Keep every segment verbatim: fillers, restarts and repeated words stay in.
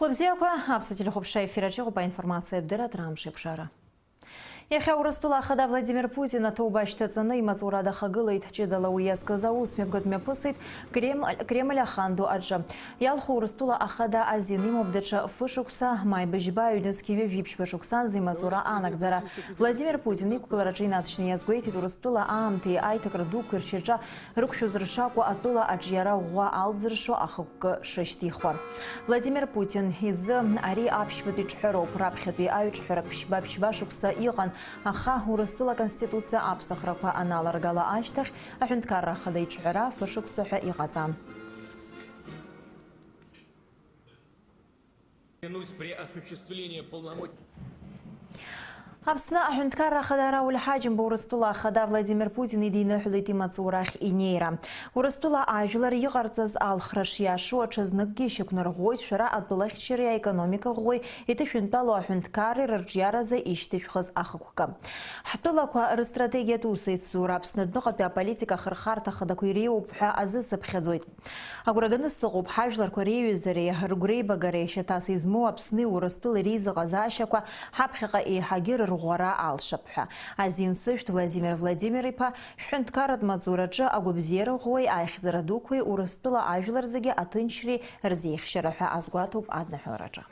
Хәлыбзиақәа, аԥсуа телехәаԥшра ефир аҿы иҟоуп аинформациатә дырраҭара Амш еиқәшара. Иахьа Урыстәыла ахада Владимир Путин аҭоуба шьҭаҵаны имаҵура дахагылеит. Ҷыдала уи иазкыз аусмҩаԥгатә мҩаԥысит Кремль, Кремль ахан ду аҿы. Иалху Урыстәыла ахада азин имоуп даҽа фышықәса, маи быжьба, ҩнызқьи ҩажәи ԥшьба шықәсанӡа имаҵура анагӡара. Владимир Путин иқәгылараҿы инаҵшьны иазгәеиҭеит Урыстәыла аамҭеи аиҭакра дуқәеи ршьаҿа рықәшәоз ршакәу атәыла аҿиара ӷәӷәа алзыршо ахықәкы шышьҭихуа. Владимир Путин изы ари аԥшьбатәи ҿҳәароуп. Раԥхьатәи аҩҿҳәара ԥшьба-ԥшьба шықәса иҟан, аха Урыстәыла Аконституциа аԥсахрақәа аналаргала ашьҭахь аҳәынҭқарра ахада иҿҳәара фышықәса ҳәа иҟаҵан. Клянусь при осуществлении полномочий. Аԥсны аҳәынҭқарра ахада Рауль Ҳаџьымба Урыстәыла ахада Владимир Путин идиныҳәалеит имаҵурахь инеира. Урыстәыла ажәлар иҟарҵаз алхра шиашоу аҽазныкгьы ишьақәнарӷәӷәоит шәара атәылахьчареи аекономика ӷәӷәеи иҭышәынтәалоу аҳәынҭқарреи рырҿиаразы ишьҭышәхыз ахықәкы. Ҳтәылақәа рыстратегиатә усеицура, Аԥсны адәныҟатәи аполитика ахырхарҭа ахадақәа иреиуоуп ҳәа азысыԥхьаӡоит. Агәра ганы сыҟоуп, ҳажәларқәа реиҩызареи ргәреибагареи шьаҭас измоу Аԥсни Урыстәылеи реизыҟазаашьақәа ҳаԥхьаҟа еиҳагьы рырӷәӷәара алшап ҳәа. Азин сышәҭ, Владимир Владимир-иԥа, шәҳәынҭқарратә маҵураҿы агәабзиара ӷәӷәеи аихьӡара дуқәеи Урыстәыла ажәлар зегьы аҭынчреи рзеихьшьара ҳәа азгәаҭоуп адныҳәалараҿы.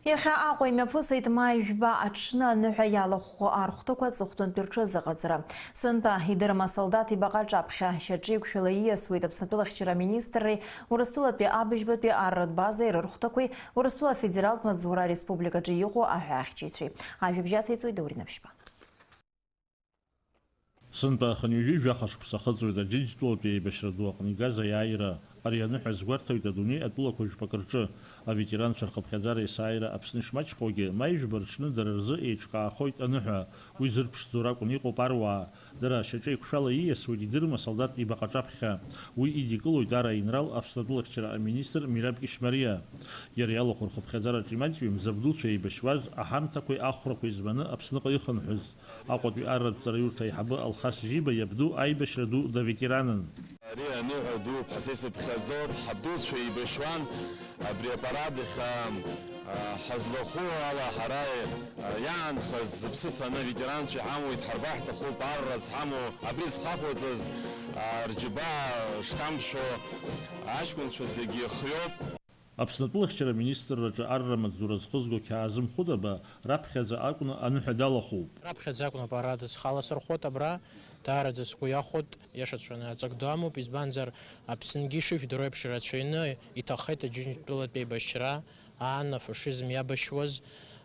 Иахьа Аҟәа имҩаԥысит маи жәба аҽны аныҳәа иалахәхо архәҭақәа аҵыхәтәантәи рҽазыҟаҵара. Сынтәа идырма асолдаҭ ибаҟа аҿаԥхьа шьаҿеиқәшәала ииасуеит Аԥсны атәылахьчара аминистрреи Урыстәылатәи абыжьбатәи арратә базеи рырхәҭақәеи Урыстәыла афедералтә маҵзура ареспубликаҿы иҟоу аҳәаахьчаҩцәеи. Ажәабжь ацеиҵоит Даур Инаԥшьба. Сынтәа ахынҩажәи жәаха шықәса ахыҵуеит Аџьынџьтәылатәи аибашьра ду аҟны игаз аиааира. Ари аныҳәа азгәарҭоит адунеи атәылақәа жәпакы рҿы. Аветеранцәа рхыԥхьаӡара есааира Аԥсны ишмаҷхогьы, маи жәба рҽны дара рзы еиҿкаахоит аныҳәа. Уи зырԥшӡо ракәын иҟоуп аруаа. Дара шьаҿеиқәшәала ииасуеит идырма асолдаҭ ибаҟа аҿаԥхьа. Уи идикылоит ар аинрал Аԥсны атәылахьчара аминистр Мираб Кьышьмариа. Иара иалахәу рхыԥхьаӡараҿы имаҷҩым забдуцәа еибашьуаз аҳамҭақәеи ахәрақәеи зманы Аԥсныҟа ихынҳәыз. Аҟәатәи арратә ҵараиурҭа аиҳабы Алхас Жиба иабду аибашьра ду даветеранын. Ари аныҳәа ду ԥҳа са исыԥхьаӡоит, ҳабдуцәа еибашьуан, абри апарад иахьа, а, ҳазлахәу ала ҳара, а, иаанхаз зыԥсы ҭаны аветеранцәа иҳамоу, идҳарбар ҳҭахуп, арра зҳамоу, абри зхақәырҵаз, а, рџьабаа шҭамшәо аҷкәынцәа зегьы ихиоуп. Аԥсны атәылахьчара аминистрраҿы арра маҵзура зхызго Қьаазым Хәыдаба раԥхьаӡа акәны аныҳәа далахәуп. Раԥхьаӡа акәны апарад схы аласырхәуеит абра, даараӡа сгәы иахәоит, иашаҵәҟьаны аҵак ду амоуп, избанзар, Аԥсынгьы ишыжәдыруа еиԥш ирацәаҩны иҭахеит Аџьынџьтәылатәи еибашьра, аан афашизм иабашьуаз,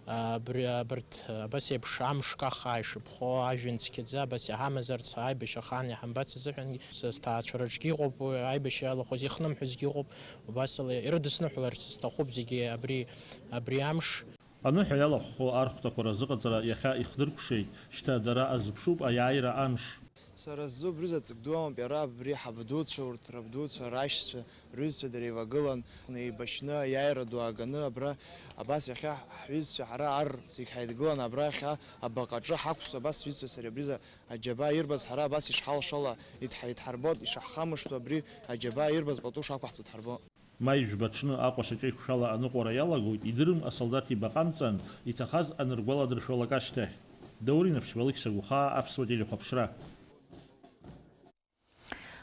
абри, абарҭ, абас еиԥш амш каххаа ишыԥхо, ажәҩан цқьаӡа абас иҳамазарц, аибашьра ахаан иҳамбац азыҳәангьы, са сҭаацәараҿгьы иҟоуп, уи аибашьра иалахәыз ихнымҳәызгьы ыҟоуп, убасала ирыдысныҳәаларц сҭахуп зегьы абри, абри амш. Аныҳәа иалахәхо архәҭақәа разыҟаҵара иахьа ихдыркәшеит, шьҭа дара азыԥшуп аиааира амш. Сара сзы убри заҵәык ду амоуп, иара абри ҳабдуцәа, урҭ рабдуцәа, рашьцәа, рҩызцәа дара еивагылан, еибашьны аиааира ду ааганы абра, абас иахьа ҳҩызцәа ҳара ар зегь ҳаидгылан абра иахьа абаҟаҿы ҳақәҵ, абас сҩызцәа сареи абри за аџьабаа ирбаз ҳара абас ишҳалшала идҳа-, идҳарбот, ишаҳхамышҭуа абри аџьабаа ирбаз пату шақәаҳҵо дҳарбо. Маи жәба аҽны Аҟәа шьаҿеиқәшәала аныҟәара иалагоит, идырым асолдаҭ ибаҟа амҵан иҭахаз аныргәаладыршәо лак ашьҭахь. Даур Инаԥшьба, Алықьса Гәхаа, Аԥсуа телехәаԥшра.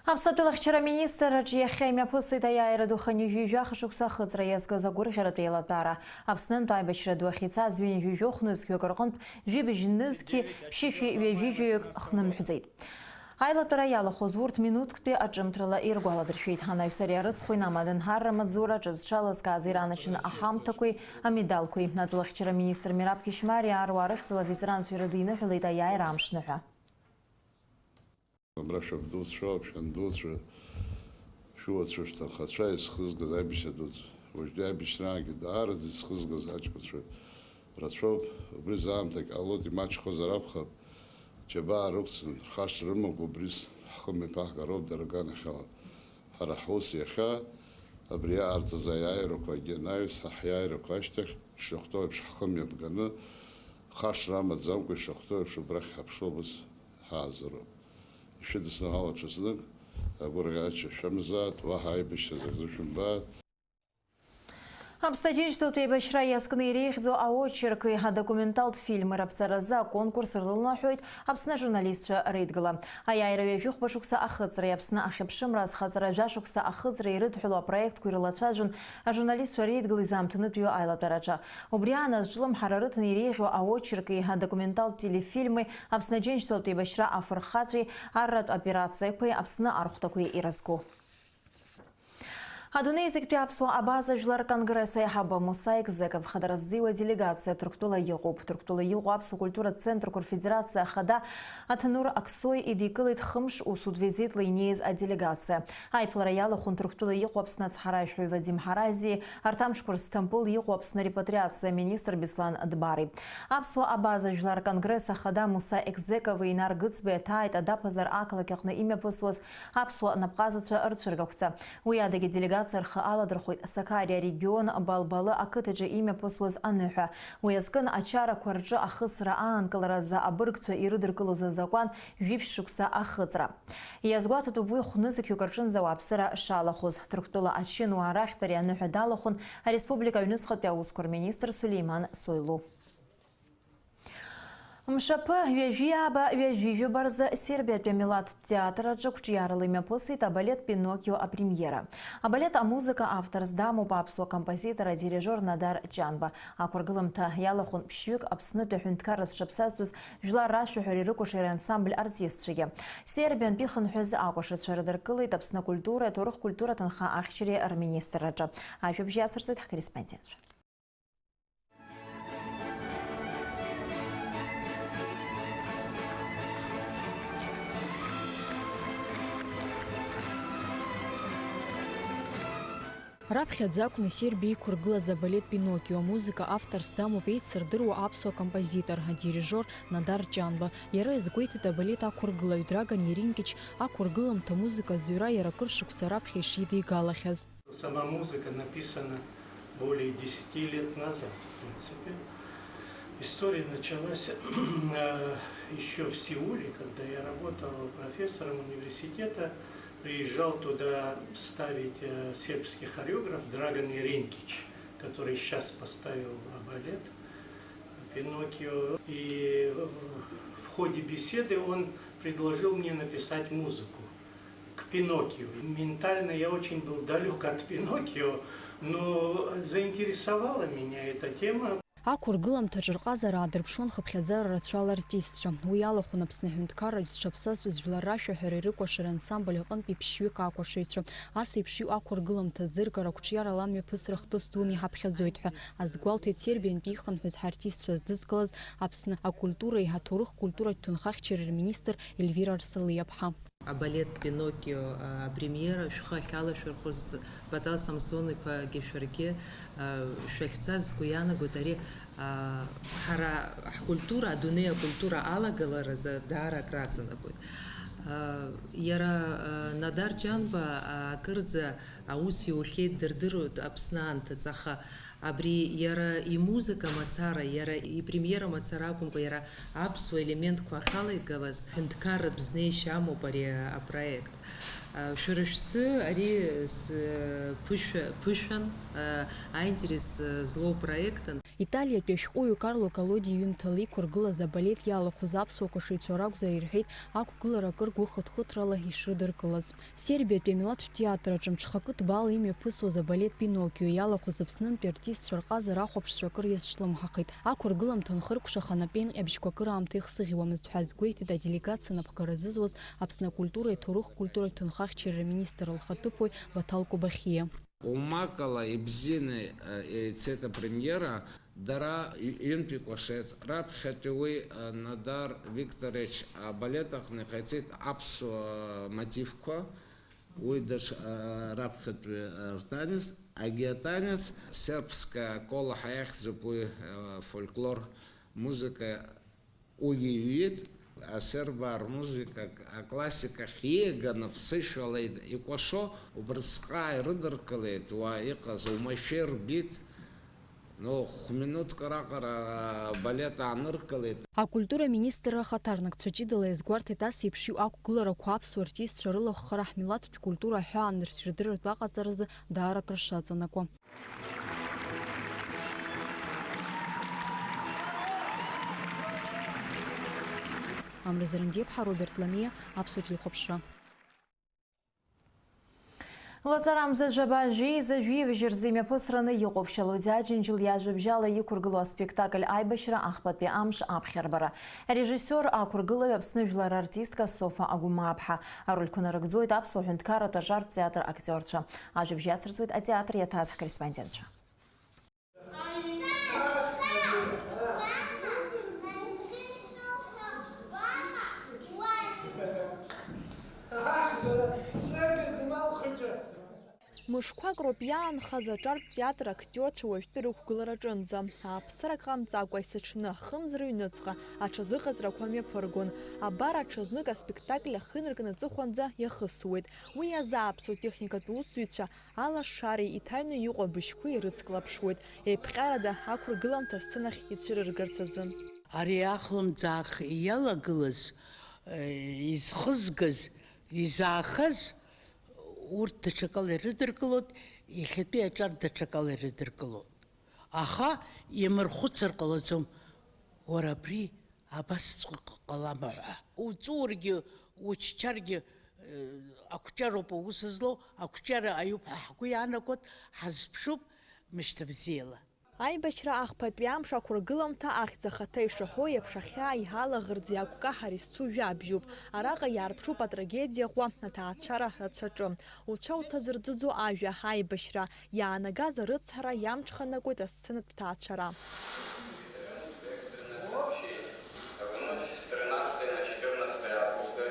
Аԥсны атәылахьчара аминистрраҿы иахьа имҩаԥысит аиааира ду хынҩажәи жәаха шықәса ахыҵра иазкыз агәырӷьаратә еилатәара. Аԥснынтә аибашьра ду ахьицаз ҩынҩажәи жәохә нызқьҩык рҟынтә жәибжь нызқьи ԥшьышәи ҩажәи жәаҩык хнымҳәӡеит. Аилатәара иалахәыз урҭ минуҭктәи аҿымҭрала иргәаладыршәеит. Анаҩс ари арыцхә инамадын арра маҵзура аҿы зҽалазкааз иранашьан аҳамҭақәеи амедалқәеи. Атәылахьчара аминистр Мираб Кьышьмариа аруаа рыхьӡала аветеранцәа ирыдиныҳәалеит аиааира амшныҳәа. Абра шәабдуцәа, шәандуцәа, шәуацәа, шәҭынхацәа изхызгаз аибашьра дуӡӡа. Уажәтәи аибашьраангьы даараӡа изхызгаз аҷкәынцәа рацәоуп. Убри заамҭагь ҟалоит, имаҷхозар акәхап. Џьабаа рықәҵан, рхашҭра рымамкәа убри ҳхы мҩаԥаҳгароуп дара аганахьала. Ҳара ҳус иахьа абри иҟарҵаз аиааирақәагьы анаҩс, ҳа ҳиааирақәа ашьҭахь, ишахәҭоу еиԥш ҳхы мҩаԥганы, хашҭра амаӡамкәа ишахәҭоу еиԥш убрахь ҳаԥшуа убыс ҳааӡароуп. Ишәыдысныҳәало ҽазнык, агәырӷьаҩцәа шәамзааит, уаҳа аибашьра закәзы шәымбааит. Аԥсны Аџьынџьтәылатә еибашьра иазкны иреиӷьӡоу аочерки адокументалтә фильми раԥҵаразы аконкурс рылнаҳәоит Аԥсны ажурналистцәа реидгыла. Аиааира ҩажәи хәба шықәса ахыҵреи Аԥсны ахьыԥшымра азхаҵара жәа шықәса ахыҵреи ирыдҳәалоу апроектқәа ирылацәажәон ажурналистцәа реидгыла изаамҭанытәиу аилатәараҿы. Убри аан азҿлымҳара рыҭаны иреиӷьу аочерки адокументалтә телефильми Аԥсны Аџьынџьтәылатә еибашьра афырхацәеи арратә операциақәеи Аԥсны архәҭақәеи ирызку. Адунеи зегьтәи аԥсуа абаза жәлар конгресс аиҳабы Муса Егзеков хадара ззиуа делегациа Ҭырқәтәыла иҟоуп. Ҭырқәтәыла иҟоу аԥсуа культуратә центрқәа рфедерациа ахада Аҭанур Аксои идикылеит хымш усутә визитла инеиз аделегациа. Аиԥылара иалахәын Ҭырқәтәыла иҟоу Аԥсны ацҳаражәҳәаҩ Вадим Ҳаразиеи арҭ амшқәа рзы Сҭампыл иҟоу Аԥсны арепатриациа аминистр Беслан Дбари. Аԥсуа абаза жәлар конгресс ахада Муса Егзекови Инар Гыцбеи аҭааит Адаԥазар ақалақь аҟны имҩаԥысуаз аԥсуа напҟазацәа рцәыргақәҵа. Уи адагьы делегациа рхы аладырхәит Сакариа арегион Балбалы ақыҭаҿы имҩаԥысуаз аныҳәа. Уи азкын ачарақәа рҿы ахысра аанкыларазы абыргцәа ирыдыркылоз азакәан жәиԥшь шықәса ахыҵра. Иазгәаҭатәуп уи хәнызқьҩык рҿынӡа ауааԥсыра шалахәыз. Ҭырқәтәыла ачынуаа рахьтә ари аныҳәа далахәын ареспублика аҩныҵҟатәи аусқәа рминистр Сулеиман Сойлу. Мшаԥы ҩажәи ааба ҩажәи жәаба рзы Сербиатәи амилаҭтә театр аҿы қәҿиарала имҩаԥысит абалет Пиноккио апремиера. Абалет амузыка авторс дамоуп аԥсуа композитор, адирижиор Надар Ҷанба. Ақәыргыламҭа иалахәын ԥшьҩык Аԥснытәи аҳәынҭқарра зҽаԥсазтәыз жәлар рашәаҳәареи рыкәашареи ансамбль артистцәагьы. Сербиантәи ихынҳәыз акәашацәа рыдыркылеит Аԥсны акультуреи аҭоурых-культура аҭынха ахьчареи рминистрраҿы. Ажәабжь иацырҵоит ҳкорреспондентцәа. Раԥхьаӡа акәны Сербиа иқәыргылаз абалет Пиноккио амузыка авторс дамоуп еицырдыруа аԥсуа композитор, адирижиор Надар Ҷанба. Иара иазгәеиҭеит абалет ақәыргылаҩ Драган Иеринкич ақәыргыламҭа музыка азҩра иара акыр шықәса раԥхьа ишидигалахьаз. Сама музыка написана более десяти лет назад, в принципе. История началась, э, ещё в Сеуле, когда я работал профессором университета. Приезжал туда ставить, э, сербский хореограф Драган Иеринкич, который щас поставил балет Пиноккио. И в ходе беседы он предложил мне написать музыку к Пиноккио. Ментально я очень был далёк от Пиноккио, но заинтересовала меня эта тема. Ақәыргыламҭаҿы рҟазара аадырԥшуан хыԥхьаӡара рацәала артистцәа. Уи алахәын Аԥсны аҳәынҭқарраҿ зҽаԥсазтәыз жәлар рашәаҳәареи рыкәашареи ансамбль аҟынтәи ԥшьҩык акәашаҩцәа. Ас еиԥш иҟоу ақәыргыламҭа ӡыргара ақәҿиарала амҩаԥысра хҭыс дуны иҳаԥхьаӡоит ҳәа азгәалҭеит Сербиантәи ихынҳәыз ҳартистцәа здызкылаз Аԥсны акультуреи аҭоурых-культуратә ҭынхахьчареи рминистр Ельвира Арсалиаԥҳа. Абалет Пиноккио, а, апремиера шәхы ахьалашәырхәыз, Батал Самсон-иԥагьы шәаргьы, а, шәахьцаз сгәы иаанагоит, ари, а, ҳара ҳкультура, адунеи акультура алагаларазы даара акраҵанакуеит. А, иара, а, Надар Ҷанба, а, акырӡа аус иухьеит, дырдыруеит Аԥсны анҭыҵ, аха Абри иара имузыка мацара, иара ипремиера мацара акәымкәа, иара аԥсуа елементқәа ахьалеигалаз, ҳәынҭқарратә знеишьа амоуп ари апроект. Шәара шәзы ари ԥышәа-, ԥышәан, аинтерес злоу проектын. Италиатәи ашәҟәыҩҩы Карло Колоди иҩымҭала иқәыргылаз абалет иалахәыз аԥсуа кәашаҩцәа ракәзар ирҳәеит, ақәгылара акыр гәыхыҭхыҭрала ишрыдыркылаз. Сербиатәи амилаҭтә театр аҿы мҽхакы ҭбаала имҩаԥысуаз абалет Пиноккио иалахәыз Аԥснынтәи артистцәа рҟазара ахәаԥшцәа акыр иазҿлымҳахеит. Ақәыргыламҭа анхыркәшаха анапеинҟьабжьқәа акыраамҭа ихсыӷьуамызт ҳәа азгәеиҭеит аделегациа анапхгара зызуаз Аԥсны акультуреи аҭоурых-культуратә ҭынхахьчареи рминистр лхаҭыԥуаҩ Баҭал Кобахиа. Умакала ибзианы, э, еицеит апремиера. Дара ҩ-, ҩынтә икәашеит. Раԥхьатәи уи, а, Надар Викторович абалет аҟны иҟаиҵеит аԥсуа мотивқәа. Уи даҽа, а, раԥхьатәи, а, ртанец, агеотанец, сербская кола ҳәа иахьӡуп уи, а, фольклор музыка уи иҩит. Асербаа рмузыка аклассика ахь ииаганы ԥсышәала икәашо убрысҟаа ирыдыркылеит, уа иҟаз оумашәа ирбеит. Ну, хә-минуҭк раҟара абалет ааныркылеит. Акультура аминистрра ахаҭарнакцәа ҷыдала иазгәарҭеит ас еиԥш иҟоу ақәгыларақәа аԥсуа артистцәа рылахәхара ҳмилаҭтә культура аҳәаанырцә рдырратә аҟаҵаразы даара акыр шаҵанакуа. Амра Зарандиаԥҳа, Роберт Ламиа, Аԥсуа телехәаԥшра. Лаҵарамза жәаба жәеиза жәибжь рзы имҩаԥысраны иҟоуп Шьалодиа Аџьынџьал иажәабжьала иқәыргылоу аспектакль Аибашьра ахԥатәи амш аԥхьарбара. Арежиссиор, ақәыргылаҩ, Аԥсны жәлар артистка Софа Агәмааԥҳа. Арольқәа нарыгӡоит Аԥсуа ҳәынҭқарратә ажартә театр актиорцәа. Ажәабжь иацырҵоит атеатр иаҭааз ҳкорреспондентцәа. Мышқәак роуп иаанхаз аҿартә театр актиорцәа уажәтәи рықәгылараҿынӡа. Ааԥсарак ҟамҵакәа, есыҽны, хымз рыҩныҵҟа аҽазыҟаҵарақәа мҩаԥыргон. Абар, аҽазнык аспектакль ахы инаркны аҵыхәанӡа иахысуеит. Уи азы аԥсуа техникатә усзуҩцәа алашареи иҭаҩны иҟоу абыжьқәеи ирыцклаԥшуеит, еиԥҟьарада ақәыргыламҭа асценахь ицәырыргарц азы. Ари ахлымӡаах иалагылаз, э, изхызгаз, изаахаз, урҭ даҽакала ирыдыркылоит, иахьатәи аҿар даҽакала ирыдыркылоит. Аха имырхәыцыр ҟалаӡом, уара абри абасҵәҟьа ҟалама ҳәа. Уҵәуаргьы, уччаргьы, э, ақәҿиароуп аус злоу, ақәҿиара аиуп ҳәа ҳгәы иаанагоит, ҳазԥшуп мышьҭабзиала. Аибашьра ахԥатәи амш ақәыргыламҭа ахьӡ ахаҭа ишаҳәо еиԥш ахьаа иҳалаӷырӡ иақәкаҳар изцу жәабжьуп. Араҟа иаарԥшуп атрагедиа ӷәӷәа, аҭаацәара рацәаҿы. Уцәа уҭазырӡыӡо ажәа, аибашьра, иаанагаз арыцҳара иамҽханакуеит асценатә ҭаацәара. В ночь с тринадцатого на четырнадцатое августа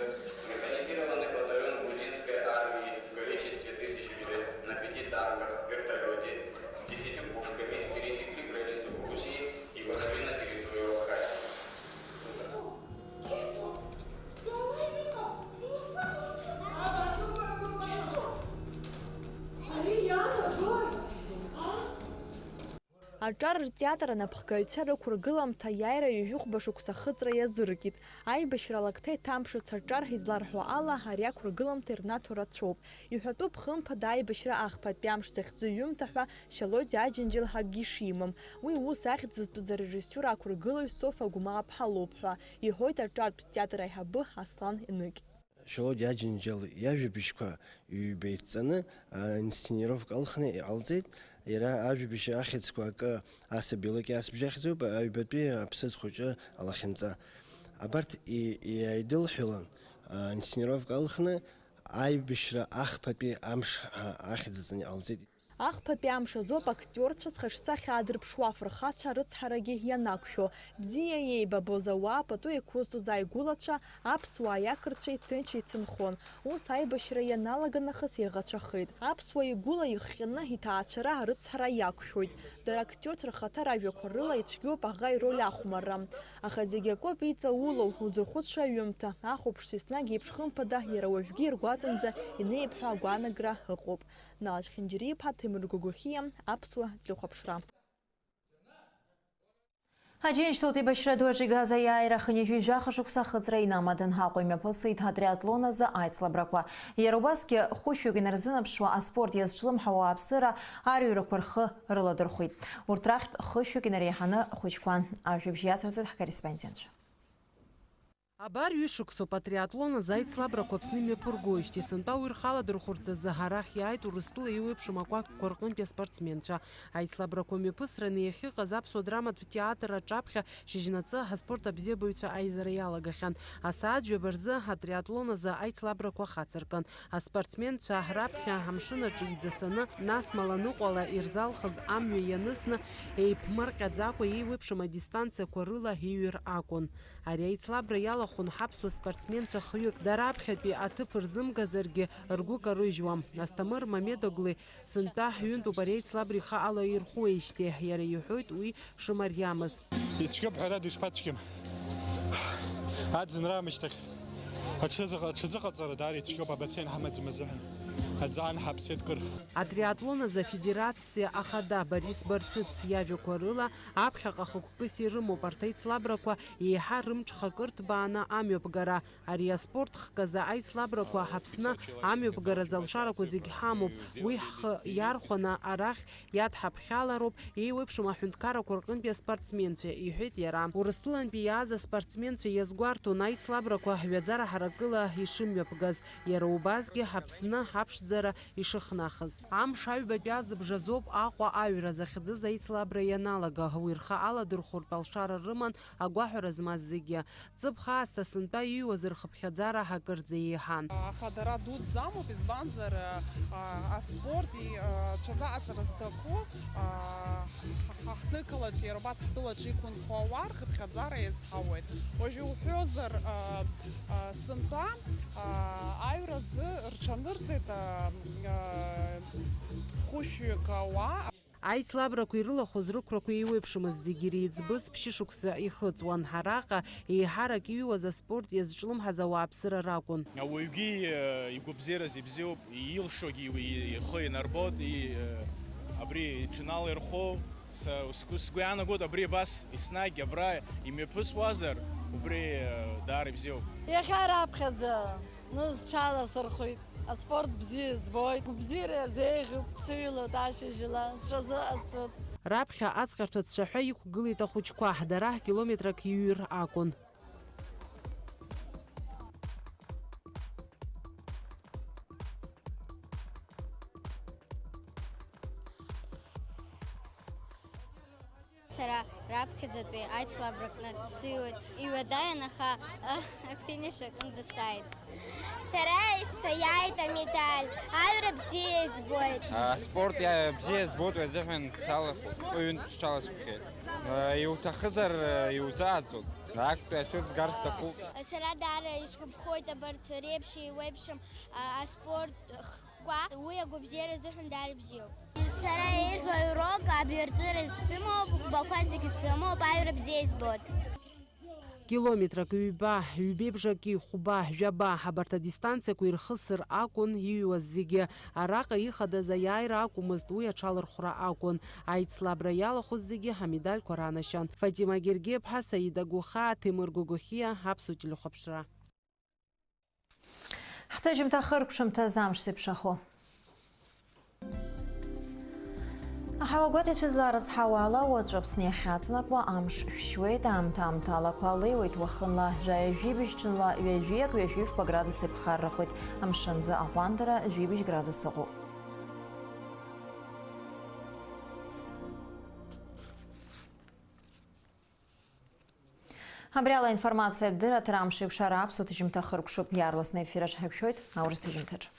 механизированный батальон грузинской армии в количестве тысячи человек на пяти танках, вертолёте с десятью пушками пересекли границу Грузии и вошли на территорию Абхазии. Аҿар ртеатр анапхгаҩцәа рықәыргыламҭа аиааира ҩажәихәба шықәса ахыҵра иазыркит. Аибашьра алакҭа иҭамԥшыц аҿар изларҳәо ала, ари ақәыргыламҭа ирнаҭо рацәоуп. Иҳәатәуп, хымԥада, аибашьра ахԥатәи амш захьӡу иҩымҭа ҳәа Шьалодиа Аџьынџьал акгьы шимам. Уи ус ахьӡ зызтәыз арежиссиор ақәыргылаҩ Софа Гәмааԥҳа лоуп ҳәа, иҳәоит аҿартә театр аиҳабы Аслан Еныкь. Шьалодиа Аџьынџьал иажәабжьқәа ҩба иҭҵаны, аинсценировка алхны иҟалҵеит. Иара ажәабжь ахьӡқәа акы асаби лакьа асбжьы ахьӡуп, аҩбатәи аԥсыӡ хәыҷы алахьынҵа. Абарҭ и-, иааидылҳәалан, аинсценировка алхны аибашьра ахԥатәи амш, а, ахьӡ аҵаны иҟалҵеит. Ахԥатәи амш азоуп актиорцәа зхаҿсахьа аадырԥшуа афырхацәа рыцҳарагьы ианақәшәо. Бзиа иеибабоз ауаа, пату еиқәызҵоз ааигәылацәа, аԥсуаа иақырҭцәеи ҭынч еицынхон. Ус аибашьра ианалага нахыс иаӷацәахеит. Аԥсуа игәыла ихҟьаны иҭаацәара арыцҳара иақәшәоит. Дара актиорс рхаҭа ражәақәа рыла ицәгьоуп аӷа ироль ахәмарра. Аха зегь акоуп иҵаулоу, узырхәыцша аҩымҭа, ахәаԥшцәа еснагь еиԥш хымԥада, иара уажәгьы иргәаҵанӡа инеип ҳәа агәаанагара ыҟоуп. Налаџь Хьынџьариа-иԥа, Ҭемыр Гогохиа, Аԥсуа телехәаԥшра. Аџьынџьтәылатә еибашьра ду аҿы игаз аиааира хынҩажәи жәаха шықәса ахыҵра инамадан Аҟәа имҩаԥысит атриатлон азы аицлабрақәа. Иара убасгьы хәышәҩык инарзынаԥшуа аспорт иазҿлымҳауа ауааԥсыра арҩрақәа рхы рыладырхәит. Урҭ рахьтә хышәҩык инареиҳаны ахәыҷқәа. Ажәабжь иацырҵоит ҳкорреспондентцәа. Абар ҩышықәсоуп атриатлон азы аицлабрақәа Аԥсны имҩаԥыргоижьҭеи, сынтәа уи рхы аладырхәырц азы арахь иааит Урыстәыла еиуеиԥшым акәакьқәа рҟынтәи аспортсменцәа. Аицлабрақәа мҩаԥысраны иахьыҟаз Аԥсуа драматә театр аҿаԥхьа шьыжьнаҵы аспорт абзиабаҩцәа аизара иалагахьан. Асааҭ жәаба рзы атриатлон азы аицлабрақәа хацыркын. Аспортсменцәа раԥхьа амшын аҿы иӡасаны, нас Маланыҟәала ирзалхыз амҩа ианысны, еиԥмырҟьаӡакәа еиуеиԥшым адистанциақәа рыла иҩыр акәын. Ари аицлабра иалахәын ҳаԥсуа спортсменцәа хҩык, дара аԥхьатәи аҭыԥ рзымгазаргьы ргәы карыжьуам. Асҭамыр Мамедоглы сынтәа ҩынтәуп ари аицлабра ихы алаирхәуеижьҭеи, иара иҳәоит уи шымариамыз. Ицәгьоуп, ҳәарада, ишԥацәгьам? Аӡынра аамышьҭахь аҽазыҟ-, аҽазыҟаҵара даара ицәгьоуп, абацен ҳамаӡам азыҳәан. Аӡан ҳаԥсеит кыр. Атриатлон азы афедерациа ахада Борис Барцыц иажәақәа рыла, аԥхьаҟа хықәкыс ирымоуп арҭ аицлабрақәа еиҳа рымҽхак ырҭбааны амҩаԥгара. Ари аспорт хк азы аицлабрақәа Ҳаԥсны амҩаԥгаразы алшарақәа зегь ҳамоуп. Уи ҳхы иархәаны арахь иадҳаԥхьалароуп, еиуеиԥшым аҳәынҭқаррақәа рҟынтәи аспортсменцәа, иҳәеит иара. Урыстәылантәи иааз аспортсменцәа иазгәарҭон аицлабрақәа ҩаӡара ҳаракыла ишымҩаԥгаз, иара убасгьы Ҳаԥсны аԥшӡара ишыхнахыз. Амш аҩбатәи азыбжазоуп Аҟәа аҩра захьӡыз аицлабра ианалага, уи рхы аладырхәыртә алшара рыман агәаҳәара змаз зегьы. Ҵыԥх аасҭа сынтәа иҩуаз рхыԥхьаӡара акырӡа еиҳан. Аха дара дуӡӡа амоуп, избанзар, а, аспорт и, а, ҽазыҟаҵара зҭаху, а, ҳа-, ҳа-, ҳҭнықалаҿ, иара убас ҳтәылаҿ иқәынхо ауаа рхыԥхьаӡара иазҳауеит. Уажәы уҳәозар, а, а, сынтәа, а, аҩразы рҽанырҵеит, а, а, хәышәҩык ауаа. Аицлабрақәа ирылахәыз рықәрақәа еиуеиԥшымызт, зегьы иреиҵбыз ԥшьышықәса ихыҵуан. Араҟа еиҳарак иҩуаз аспорт иазҿлымҳаз ауааԥсыра ракәын. Ауаҩгьы, э, игәабзиараз ибзиоуп, илшогьы и-, ихы инарбоит, и-, э, абри иҽыналирхо, са сгәы, сгәы иаанагоит, абри абас еснагь абра имҩаԥысуазар, убри, э, даара ибзиоуп. Иахьа раԥхьаӡа. Ну, сҽаласырхәит. Аспорт бзиа збоит. Гәабзиара иазеиӷьуп, сыҩлоит ашьыжьла, сҽазыҟасҵоит. Раԥхьа аҵҟьарҭа цәаҳәа иқәгылеит ахәыҷқәа, дара километрак иҩыр акәын. Сара раԥхьаӡатәи аицлабраҟны сыҩуеит, иуадаҩын, аха, а, афиниш аҟынӡа сааит. Сара саиааит амедаль, аҩра бзиа избоит. Аспорт иа-, бзиа збоит, уи азыҳәан салахәын, ҩынтә сҽаласхәхьеит. Иуҭахызар, иузааӡом. Актәи ашәыр згар сҭахуп. Сара даара исгәаԥхоит абарҭ реиԥш еиуеиԥшым, а, аспорт х-, Кәа, уи агәабзиара азыҳәан даара ибзиоуп. Сара еиӷьу аҩроуп, абирҵәыра сымоуп, ӷбақәа зегьы сымоуп, аҩра бзиа избоит. Километрак, ҩба, ҩбеи бжаки, хәба, жәаба, абарҭ адистанциақәа ирхысыр акәын иҩуаз зегьы. Араҟа ихадаз аиааира акәмызт, уи аҽалархәра акәын. Аицлабра иалахәыз зегьы амедальқәа ранашьан. Фатима Гергиаԥҳа, Саида Гәыхаа, Ҭемыр Гогохиа, Аԥсуа телехәаԥшра. Ҳҭыжьымҭа хыркәшамҭаз амш зеиԥшрахо. Аҳауагәаҭаҩцәа зларыцҳау ала, уаҵәы Аԥсны иахьаҵанакуа амш шәшьуеит, аамҭа-аамҭалақәа леиуеит, уахынла жәаҩа-жәибжь, ҽынла ҩажәиак, ҩажәифба градус еиԥхаррахоит, амшынӡы аҟәандара жәибжь градус ыҟоуп. Абри ала аинформациатә дырраҭара амш еиқәшара аԥсуа ҭыжьымҭа хыркәшоуп. Иаарласны аефир аҿы ҳаиқәшәоит аурыс ҭыжьымҭаҿы.